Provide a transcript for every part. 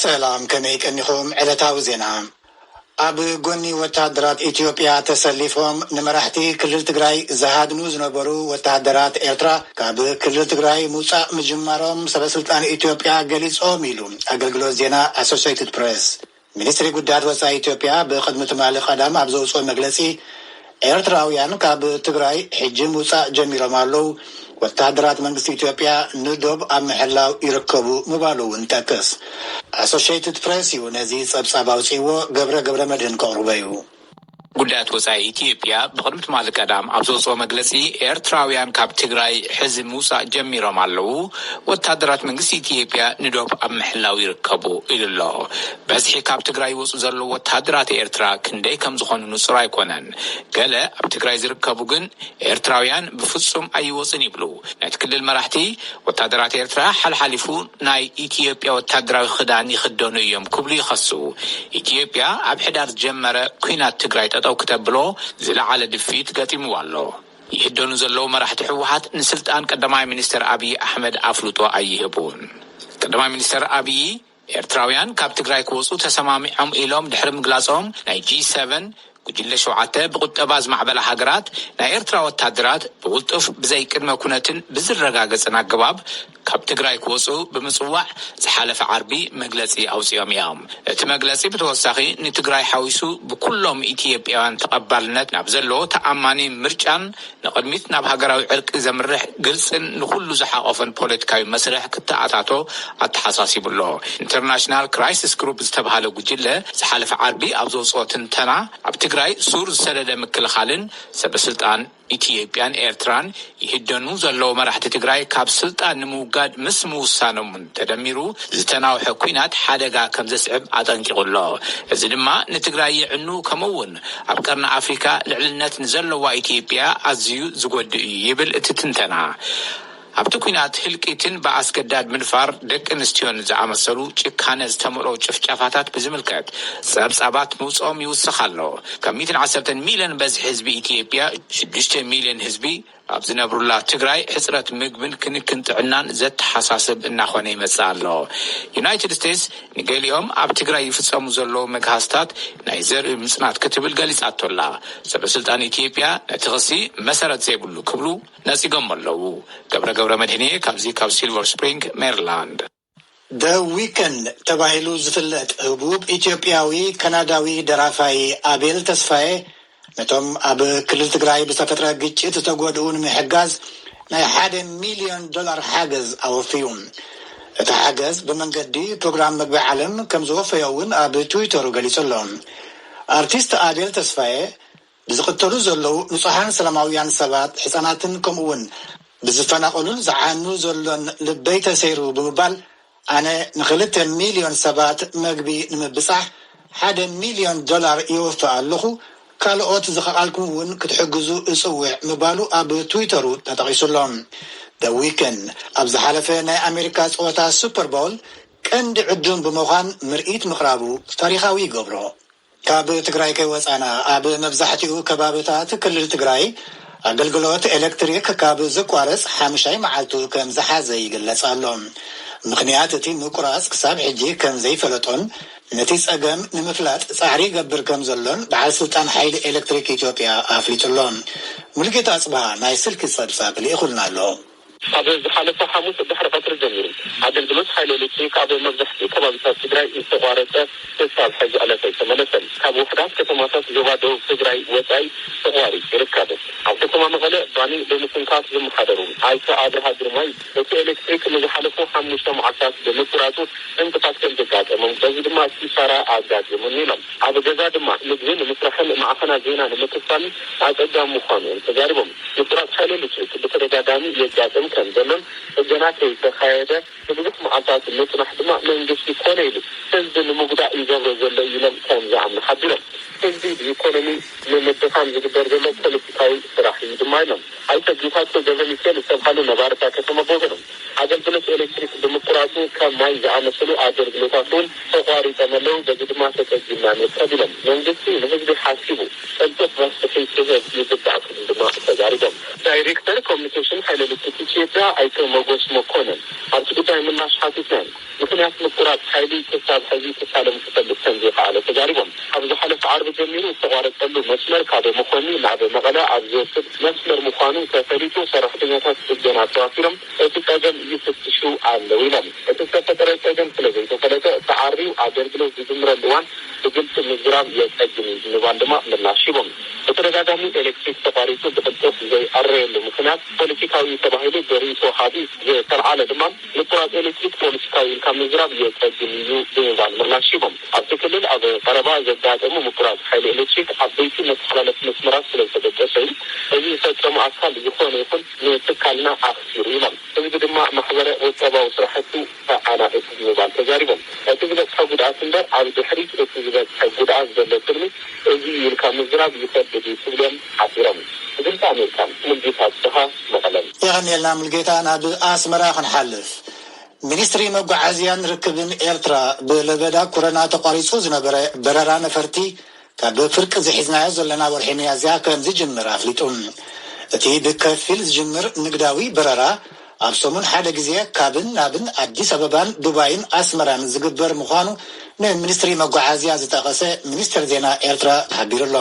ሰላም፣ ከመይ ቀኒኹም? ዕለታዊ ዜና። ኣብ ጎኒ ወተሃደራት ኢትዮጵያ ተሰሊፎም ንመራሕቲ ክልል ትግራይ ዝሃድኑ ዝነበሩ ወተሃደራት ኤርትራ ካብ ክልል ትግራይ ምውጻእ ምጅማሮም ሰበስልጣን ኢትዮጵያ ገሊጾም ኢሉ ኣገልግሎት ዜና ኣሶሲየትድ ፕሬስ። ሚኒስትሪ ጉዳያት ወጻኢ ኢትዮጵያ ብቕድሚ ትማሊ ቀዳም ኣብ ዘውጽኦ መግለጺ፣ ኤርትራውያን ካብ ትግራይ ሕጂ ምውጻእ ጀሚሮም ኣለዉ፣ ወተሃደራት መንግስቲ ኢትዮጵያ ንዶብ ኣብ ምሕላው ይርከቡ ምባሉ እውን ይጠቅስ። ኣሶሺየትድ ፕሬስ እዩ ነዚ ጸብጻብ ኣውጺእዎ፣ ገብረ ገብረ መድህን ከቕርቦ እዩ። ጉዳያት ወጻኢ ኢትዮጵያ ብቕድሚ ትማሊ ቀዳም ኣብ ዘውጽኦ መግለጺ፣ ኤርትራውያን ካብ ትግራይ ሕዚ ምውጻእ ጀሚሮም ኣለዉ፣ ወታደራት መንግስቲ ኢትዮጵያ ንዶብ ኣብ ምሕላው ይርከቡ ኢሉ ኣሎ። በዝሒ ካብ ትግራይ ይወጹ ዘለዉ ወታደራት ኤርትራ ክንደይ ከም ዝኾኑ ንጹር ኣይኮነን። ገለ ኣብ ትግራይ ዝርከቡ ግን ኤርትራውያን ብፍጹም ኣይወጹን ይብሉ። ናይቲ ክልል መራሕቲ፣ ወታደራት ኤርትራ ሓልሓሊፉ ናይ ኢትዮጵያ ወታደራዊ ክዳን ይኽደኑ እዮም ክብሉ ይኸሱ። ኢትዮጵያ ኣብ ሕዳር ዝጀመረ ኲናት ትግራይ ጠጠው ክተብሎ ዝለዓለ ድፍኢት ገጢምዋ ኣሎ። ይህደኑ ዘለዉ መራሕቲ ህወሓት ንስልጣን ቀዳማይ ሚኒስትር ኣብይ ኣሕመድ ኣፍልጦ ኣይህቡን። ቀዳማይ ሚኒስትር ኣብይ ኤርትራውያን ካብ ትግራይ ክወጹ ተሰማሚዖም ኢሎም ድሕሪ ምግላጾም፣ ናይ ጂ ሰቨን ጉጅለ ሸውዓተ ብቁጠባ ዝማዕበላ ሃገራት ናይ ኤርትራ ወታደራት ብውልጡፍ ብዘይ ቅድመ ኩነትን ብዝረጋገጽን ኣገባብ ካብ ትግራይ ክወጹ ብምጽዋዕ ዝሓለፈ ዓርቢ መግለጺ ኣውጺኦም እዮም። እቲ መግለጺ ብተወሳኺ ንትግራይ ሓዊሱ ብኩሎም ኢትዮጵያውያን ተቐባልነት ናብ ዘለዎ ተኣማኒ ምርጫን ንቕድሚት ናብ ሃገራዊ ዕርቂ ዘምርሕ ግልጽን ንኹሉ ዝሓቖፈን ፖለቲካዊ መስርሕ ክተኣታቶ ኣተሓሳሲቡ ኣሎ። ኢንተርናሽናል ክራይሲስ ግሩፕ ዝተባህለ ጉጅለ ዝሓለፈ ዓርቢ ኣብ ዘውጽኦ ትንተና፣ ኣብ ትግራይ ሱር ዝሰደደ ምክልኻልን ሰበስልጣን ኢትዮጵያን ኤርትራን ይህደኑ ዘለዉ መራሕቲ ትግራይ ካብ ስልጣን ንምውጋድ ምስ ምውሳኖምን ተደሚሩ ዝተናውሐ ኲናት ሓደጋ ከም ዘስዕብ ኣጠንቂቑ ኣሎ። እዚ ድማ ንትግራይ የዕኑ፣ ከምኡ እውን ኣብ ቀርኒ ኣፍሪካ ልዕልነት ንዘለዋ ኢትዮጵያ ኣዝዩ ዝጎድእ እዩ ይብል እቲ ትንተና። ኣብቲ ኲናት ህልቂትን ብኣስገዳድ ምድፋር ደቂ ኣንስትዮን ዝኣመሰሉ ጭካነ ዝተመልኦ ጭፍጨፋታት ብዝምልከት ጸብጻባት ምውጽኦም ይውስኽ ኣሎ። ካብ ሚእትን ዓሰርተን ሚልዮን በዝሒ ህዝቢ ኢትዮጵያ፣ ሽዱሽተ ሚልዮን ህዝቢ ኣብ ዝነብሩላ ትግራይ ሕጽረት ምግብን ክንክን ጥዕናን ዘተሓሳስብ እናኾነ ይመጽእ ኣሎ። ዩናይትድ ስቴትስ ንገሊኦም ኣብ ትግራይ ይፍጸሙ ዘለዉ መግሃስታት ናይ ዘርኢ ምጽናት ክትብል ገሊጻቶ ኣላ። ሰበስልጣን ኢትዮጵያ ነቲ ክሲ መሰረት ዘይብሉ ክብሉ ነጺጎም ኣለዉ። ገብረ ገብረ መድህንየ ካብዚ ካብ ሲልቨር ስፕሪንግ ሜሪላንድ። ደ ዊከንድ ተባሂሉ ዝፍለጥ ህቡብ ኢትዮጵያዊ ካናዳዊ ደራፋይ ኣቤል ተስፋዬ ነቶም ኣብ ክልል ትግራይ ብዝተፈጥረ ግጭት ዝተጎድኡ ንምሕጋዝ ናይ ሓደ ሚልዮን ዶላር ሓገዝ ኣወፍዩ። እቲ ሓገዝ ብመንገዲ ፕሮግራም መግቢ ዓለም ከም ዝወፈዮ እውን ኣብ ትዊተሩ ገሊጹ ኣሎ። ኣርቲስት ኣቤል ተስፋዬ ብዝቕተሉ ዘለዉ ንጹሓን ሰላማውያን ሰባት፣ ሕጻናትን ከምኡውን ብዝፈናቐሉን ዝዓኑ ዘሎን ልበይ ተሰይሩ ብምባል፣ ኣነ ንኽልተ ሚልዮን ሰባት መግቢ ንምብጻሕ ሓደ ሚልዮን ዶላር የወፍእ ኣለኹ፣ ካልኦት ዝኸኣልኩም እውን ክትሕግዙ እጽውዕ ምባሉ ኣብ ትዊተሩ ተጠቒሱ ኣሎ። ደ ዊከንድ ኣብ ዝሓለፈ ናይ ኣሜሪካ ጸወታ ሱፐር ቦል ቀንዲ ዕዱም ብምዃን ምርኢት ምቕራቡ ታሪኻዊ ይገብሮ። ካብ ትግራይ ከይወጻና፣ ኣብ መብዛሕትኡ ከባብታት ክልል ትግራይ ኣገልግሎት ኤሌክትሪክ ካብ ዝቋረጽ ሓሙሻይ መዓልቱ ከም ዝሓዘ ይግለጽ ኣሎ። ምኽንያት እቲ ምቁራጽ ክሳብ ሕጂ ከም ዘይፈለጦን ነቲ ጸገም ንምፍላጥ ጻዕሪ ይገብር ከም ዘሎን በዓል ስልጣን ሓይሊ ኤሌክትሪክ ኢትዮጵያ ኣፍሊጡ ኣሎ። ሙሉጌታ ኣጽብሃ ናይ ስልኪ ጸብጻብ ልኢኹልና ኣሎ። ካብ ዝሓለፈ ሓሙስ ድሕሪ ቀትሪ ጀሚሩ፣ ኣገልግሎት ሓይሊ ኤሌክትሪክ ኣብ መብዛሕትኡ ከባቢታት ትግራይ ዝተቋረጸ ክሳብ ሕዚ ዕለት ኣይተመለሰን። ካብ ውሑዳት ከተማታት ዞባ ደቡብ ትግራይ ወጻኢ ተቋሪጹ ይርከብ። ኣብ ከተማ መቐለ ባኒ ብምትንካፍ ዝመሓደሩ ኣይተ ኣብርሃ ግርማይ፣ እቲ ኤሌክትሪክ ንዝሓለፉ ሓሙሽተ መዓልታት ብምቁራጹ ዕንቅፋት ከም ዘጋጠሞም፣ በዚ ድማ ኪሳራ ኣጋጢሙኒ ኢሎም። ኣብ ገዛ ድማ ምግቢ ንምስራሕን ማዕኸናት ዜና ንምክትታልን ኣጸጋሚ ምዃኑ እዮም ተዛሪቦም። ምቁራጽ ሓይሊ ኤሌክትሪክ ብተደጋጋሚ የጋጥም ከም ዘሎን፣ ጽገና ከይተኻየደ ንብዙሕ መዓልታት ምጽናሕ ድማ መንግስቲ ኮነ ኢሉ ህዝቢ ንምጉዳእ ይገብሮ ዘሎ እዩ ኢሎም ከም ዝኣምኑ ሓቢሮም። ህዝቢ ብኢኮኖሚ ንምድኻም ዝግበር ዘሎ ፖለቲካዊ ስራሕ እዩ ድማ ኢሎም። ኣይተ ጌታቸው ገብረ ሚካኤል ዝተብሃሉ ነባሪ እታ ከተማ ብወገኖም፣ ኣገልግሎት ኤሌክትሪክ ብምቁራጹ ከም ማይ ዝኣመሰሉ ኣገልግሎታት እውን ተቋሪጾም ኣለዉ፣ በዚ ድማ ተጸጊምና ንርከብ ኢሎም። መንግስቲ ንህዝቢ ሓሲቡ ቅልጡፍ መፍትሒ ክህብ ይግባእ ክብሉ ድማ ተዛሪቦም። ዳይሬክተር ኮሚኒኬሽን ሓይሊ ኤሌክትሪክ ኢትዮጵያ ኣይተ ሞጎስ መኮነን ኣብቲ ጉዳይ ምላሽ ሓቲትና፣ ምኽንያት ምቁራፅ ሓይሊ ክሳብ ሕዚ ክሳለም ክፈልጥ ከም ዘይከኣለ ተዛሪቦም። ካብ ዝሓለፈ ዓርቢ ጀሚሩ ዝተቋረፀሉ መስመር ካብ መኾኒ ናብ መቐለ ኣብ ዝወስድ መስመር ምዃኑ ተፈሊጡ፣ ሰራሕተኛታት ፅገና ተዋፊሮም እቲ ፀገም ይፍትሹ ኣለዉ ኢሎም። እቲ ዝተፈጠረ ፀገም ስለ ዘይተፈለጠ፣ ተዓርዩ ኣገልግሎት ዝጅምረሉ እዋን ብግልፂ ምዝራብ የፀግም እዩ ብምባል ድማ ምላሽ ሂቦም። ብተደጋጋሚ ኤሌክትሪክ ተቋሪፁ ብቅልጡፍ ዘይዕረየሉ ምኽንያት ፖለቲካዊ እዩ ተባሂሉ ብርእይቶ ወሃቢ ዝተልዓለ ድማ፣ ምቁራፅ ኤሌክትሪክ ፖለቲካዊ ኢልካ ምዝራብ የፀግም እዩ ብምባል ምላሽ ሂቦም። ኣብቲ ክልል ኣብ ቀረባ ዘጋጠሙ ምቁራፅ ሓይሊ ኤሌክትሪክ ዓበይቲ መተሓላለፊ መስመራት ስለ ዝተበገሰ እዩ። እዚ ዝፈፀሙ ኣካል ዝኾነ ይኹን ንትካልና ኣኽሲሩ ኢሎም። ህዝቢ ድማ ማሕበረ ቁጠባዊ ስራሕቱ ተዓናቒፉ ብምባል ተዛሪቦም። እቲ ዝበፅሐ ጉድኣት እምበር ኣብ ድሕሪት እቲ ዝበፅሐ ጉድኣት ዘሎ ትልሚ እዚ እዩ ኢልካ ምዝራብ ይኸብድ እዩ ክብሉ እዮም ሓቢሮም። ድምፂ ኣሜሪካ፣ ሙልጌታ ኣጽብሃ፣ መቐለ። የቐንየልና ሙልጌታ። ናብ ኣስመራ ክንሓልፍ። ሚኒስትሪ መጓዓዝያን ርክብን ኤርትራ ብለበዳ ኮሮና ተቋሪጹ ዝነበረ በረራ ነፈርቲ ካብ ፍርቂ ዝሒዝናዮ ዘለና ወርሒ ሚያዝያ ከም ዝጅምር ኣፍሊጡ። እቲ ብከፊል ዝጅምር ንግዳዊ በረራ ኣብ ሰሙን ሓደ ግዜ ካብን ናብን ኣዲስ ኣበባን ዱባይን ኣስመራን ዝግበር ምዃኑ ንሚኒስትሪ መጓዓዝያ ዝጠቐሰ ሚኒስትር ዜና ኤርትራ ተሓቢሩ ኣሎ።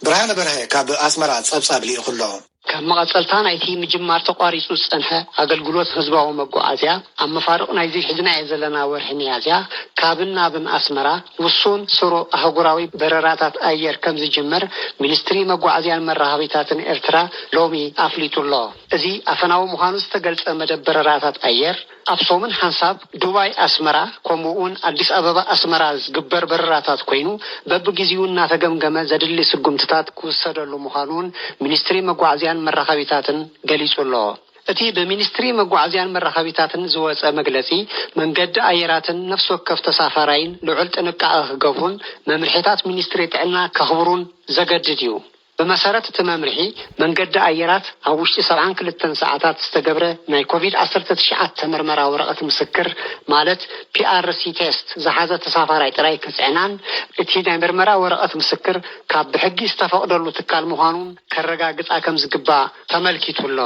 ብርሃነ በርሀ ካብ ኣስመራ ጸብጻብ ልኢኹ ኣሎ። ከም መቐጸልታ ናይቲ ምጅማር ተቋሪጹ ዝጸንሐ ኣገልግሎት ህዝባዊ መጓዓዝያ፣ ኣብ መፋርቕ ናይዚ ሒዝናዮ ዘለና ወርሒ ሚያዝያ፣ ካብን ናብን ኣስመራ ውሱን ስሩዕ ኣህጉራዊ በረራታት ኣየር ከም ዝጅምር ሚኒስትሪ መጓዓዝያን መራኸቢታትን ኤርትራ ሎሚ ኣፍሊጡ ኣሎ። እዚ ኣፈናዊ ምዃኑ ዝተገልጸ መደብ በረራታት ኣየር፣ ኣብ ሰሙን ሓንሳብ ዱባይ ኣስመራ፣ ከምኡ እውን ኣዲስ ኣበባ ኣስመራ ዝግበር በረራታት ኮይኑ፣ በብግዜኡ እናተገምገመ ዘድሊ ስጉምትታት ክውሰደሉ ምዃኑ እውን ሚኒስትሪ መጓዓዝያን መራኸቢታትን ገሊጹ ኣሎ። እቲ ብሚኒስትሪ መጓዓዝያን መራኸቢታትን ዝወጸ መግለጺ፣ መንገዲ ኣየራትን ነፍሲ ወከፍ ተሳፋራይን ልዑል ጥንቃቐ ክገብሩን መምርሒታት ሚኒስትሪ ጥዕና ከኽብሩን ዘገድድ እዩ። ብመሰረት እቲ መምርሒ፣ መንገዲ ኣየራት ኣብ ውሽጢ ሰብዓን ክልተን ሰዓታት ዝተገብረ ናይ ኮቪድ ዓሰርተ ትሽዓተ መርመራ ወረቐት ምስክር፣ ማለት ፒ ኣር ሲ ቴስት ዝሓዘ ተሳፋራይ ጥራይ ክጽዕናን፣ እቲ ናይ መርመራ ወረቐት ምስክር ካብ ብሕጊ ዝተፈቕደሉ ትካል ምዃኑን ከረጋግጻ ከም ዝግባእ ተመልኪቱ ኣሎ።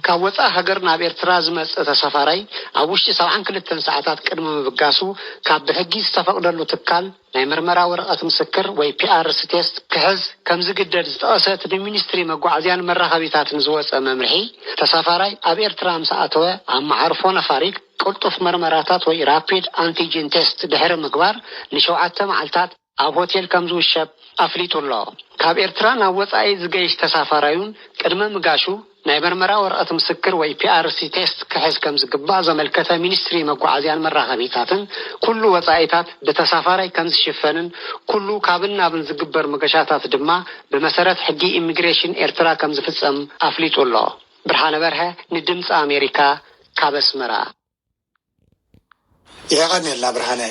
ካብ ወጻኢ ሃገር ናብ ኤርትራ ዝመጽእ ተሳፋራይ ኣብ ውሽጢ ሰብዓን ክልተን ሰዓታት ቅድሚ ምብጋሱ ካብ ብሕጊ ዝተፈቕደሉ ትካል ናይ መርመራ ወረቐት ምስክር ወይ ፒ ኣር ሲ ቴስት ክሕዝ ከም ዝግደድ ዝጠቐሰ እቲ ብሚኒስትሪ መጓዓዝያን መራኸቢታትን ዝወጸ መምርሒ፣ ተሳፋራይ ኣብ ኤርትራ ምስ ኣተወ ኣብ መዓርፎ ነፋሪት ቅልጡፍ መርመራታት ወይ ራፒድ ኣንቲጂን ቴስት ድሕሪ ምግባር ንሸውዓተ መዓልታት ኣብ ሆቴል ከም ዝውሸብ ኣፍሊጡ ኣሎ። ካብ ኤርትራ ናብ ወጻኢ ዝገይሽ ተሳፋራዩን ቅድሚ ምጋሹ ናይ መርመራ ወረቐት ምስክር ወይ ፒ ኣር ሲ ቴስት ክሕዝ ከም ዝግባእ ዘመልከተ ሚኒስትሪ መጓዓዝያን መራኸቢታትን፣ ኩሉ ወጻኢታት ብተሳፋራይ ከም ዝሽፈንን ኩሉ ካብን ናብን ዝግበር መገሻታት ድማ ብመሰረት ሕጊ ኢሚግሬሽን ኤርትራ ከም ዝፍጸም ኣፍሊጡ ኣሎ። ብርሃነ በርሀ ንድምፂ ኣሜሪካ ካብ ኣስመራ። የቐንየልና ብርሃነ።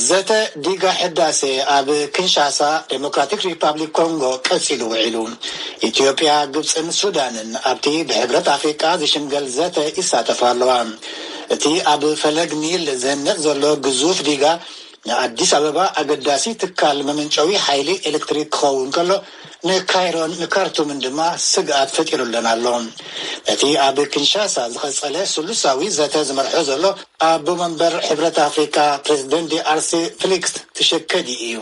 ዘተ ዲጋ ሕዳሴ ኣብ ኪንሻሳ ዴሞክራቲክ ሪፓብሊክ ኮንጎ ቀጺሉ ውዒሉ። ኢትዮጵያ፣ ግብጽን ሱዳንን ኣብቲ ብሕብረት ኣፍሪቃ ዝሽምገል ዘተ ይሳተፋ ኣለዋ። እቲ ኣብ ፈለግ ኒል ዝህነጽ ዘሎ ግዙፍ ዲጋ ንኣዲስ ኣበባ ኣገዳሲ ትካል መመንጨዊ ሓይሊ ኤሌክትሪክ ክኸውን ከሎ፣ ንካይሮን ንካርቱምን ድማ ስግኣት ፈጢሩለን ኣሎ። ነቲ ኣብ ኪንሻሳ ዝቐጸለ ስሉሳዊ ዘተ ዝመርሖ ዘሎ ኣቦ መንበር ሕብረት ኣፍሪቃ ፕሬዝደንት ዲኣርሲ ፊሊክስ ትሸከዲ እዩ።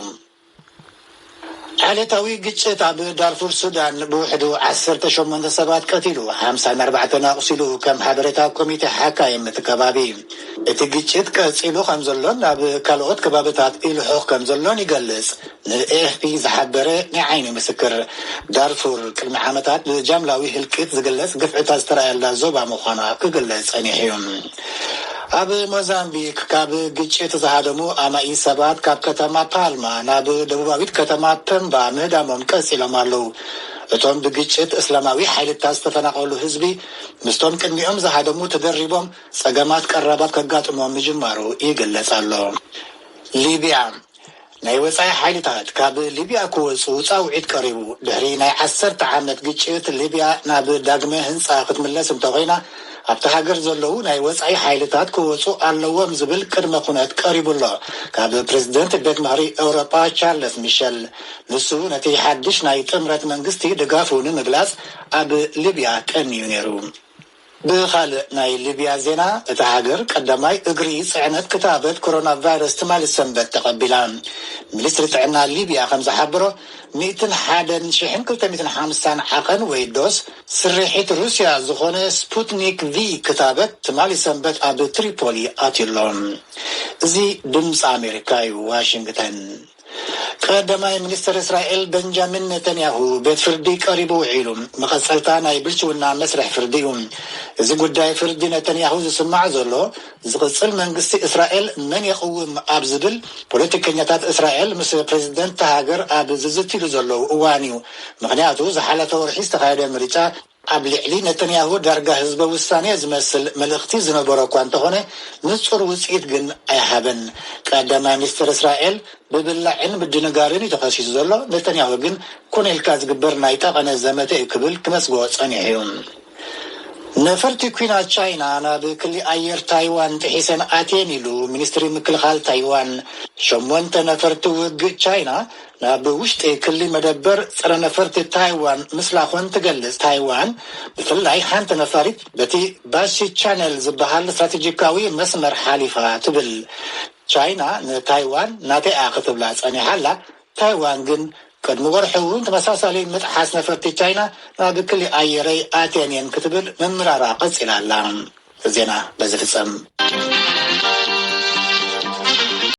ዓሌታዊ ግጭት ኣብ ዳርፉር ሱዳን ብውሕዱ ዓሰርተ ሸሞንተ ሰባት ቀቲሉ፣ ሓምሳን ኣርባዕተን ኣቑሲሉ፣ ከም ሓበሬታ ኮሚቴ ሓካይም እቲ ከባቢ። እቲ ግጭት ቀጺሉ ከም ዘሎን ኣብ ካልኦት ከባብታት ይልሑኽ ከም ዘሎን ይገልጽ። ንኤኤፍፒ ዝሓበረ ናይ ዓይኒ ምስክር። ዳርፉር ቅድሚ ዓመታት ብጃምላዊ ህልቂት ዝግለጽ ግፍዕታት ዝተረኣየላ ዞባ ምዃና ክግለጽ ጸኒሑ እዩ። ኣብ ሞዛምቢክ ካብ ግጭት ዝሃደሙ ኣማኢ ሰባት ካብ ከተማ ፓልማ ናብ ደቡባዊት ከተማ ፐምባ ምህዳሞም ቀጺሎም ኣለዉ። እቶም ብግጭት እስላማዊ ሓይልታት ዝተፈናቐሉ ህዝቢ ምስቶም ቅድሚኦም ዝሃደሙ ተደሪቦም ጸገማት ቀረባት ከጋጥሞም ምጅማሩ ይግለጽ ኣሎ። ሊብያ፣ ናይ ወጻኢ ሓይልታት ካብ ሊብያ ክወጹ ጻውዒት ቀሪቡ። ድሕሪ ናይ ዓሰርተ ዓመት ግጭት፣ ሊብያ ናብ ዳግመ ህንጻ ክትምለስ እንተኾይና፣ ኣብቲ ሃገር ዘለዉ ናይ ወጻኢ ሓይልታት ክወጹ ኣለዎም ዝብል ቅድመ ኩነት ቀሪቡ ኣሎ። ካብ ፕሬዝደንት ቤት ምኽሪ ኤውሮጳ ቻርለስ ሚሸል፣ ንሱ ነቲ ሓድሽ ናይ ጥምረት መንግስቲ ድጋፉ ንምግላጽ ኣብ ሊብያ ቀንዩ ነይሩ። ብኻልእ ናይ ሊብያ ዜና፣ እታ ሃገር ቀዳማይ እግሪ ጽዕነት ክታበት ኮሮና ቫይረስ ትማሊ ሰንበት ተቐቢላ። ሚኒስትሪ ጥዕና ሊብያ ከም ዝሓበሮ፣ ሚእትን ሓደን ሽሕን ክልተ ሚእትን ሓምሳን ዓቐን ወይ ዶስ ስርሒት ሩስያ ዝኾነ ስፑትኒክ ቪ ክታበት ትማሊ ሰንበት ኣብ ትሪፖሊ ኣትዩሎ። እዚ ድምፂ ኣሜሪካ እዩ፣ ዋሽንግተን። ቀዳማይ ሚኒስትር እስራኤል በንጃሚን ነተንያሁ ቤት ፍርዲ ቀሪቡ ውዒሉ። መቐጸልታ ናይ ብልሽውና መስርሕ ፍርዲ እዩ። እዚ ጉዳይ ፍርዲ ነተንያሁ ዝስማዕ ዘሎ፣ ዝቕጽል መንግስቲ እስራኤል መን የቕውም ኣብ ዝብል፣ ፖለቲከኛታት እስራኤል ምስ ፕሬዝደንት ሃገር ኣብ ዝዝትይሉ ዘለዉ እዋን እዩ። ምኽንያቱ፣ ዝሓለፈ ወርሒ ዝተኻየደ ምርጫ ኣብ ልዕሊ ነተንያሁ ዳርጋ ህዝበ ውሳኔ ዝመስል መልእኽቲ ዝነበሮ እኳ እንተኾነ፣ ንጹር ውጽኢት ግን ኣይሃበን። ቀዳማይ ሚኒስትር እስራኤል ብብላዕን ምድንጋርን እዩ ተኸሲሱ ዘሎ። ነተንያሁ ግን ኮነ ኢልካ ዝግበር ናይ ጠቐነ ዘመተ እዩ ክብል ክነጽጎ ጸኒሑ እዩ። ነፈርቲ ኲናት ቻይና ናብ ክሊ ኣየር ታይዋን ጥሒሰን ኣትየን ኢሉ ሚኒስትሪ ምክልኻል ታይዋን። ሸሞንተ ነፈርቲ ውግእ ቻይና ናብ ውሽጢ ክሊ መደበር ጸረ ነፈርቲ ታይዋን ምስላኾን ትገልጽ። ታይዋን ብፍላይ ሓንቲ ነፋሪት በቲ ባሲ ቻነል ዝበሃል ስትራቴጂካዊ መስመር ሓሊፋ ትብል። ቻይና ንታይዋን ናተይኣ ክትብላ ጸኒሓ ኣላ። ታይዋን ግን ቅድሚ ወርሒ እውን ተመሳሳሊ ምጥሓስ ነፈርቲ ቻይና ናብ ክሊ ኣየረይ ኣትየን እየን ክትብል ምምራራ ቀጺላ ኣላ። ዜና በዚ ፍጸም።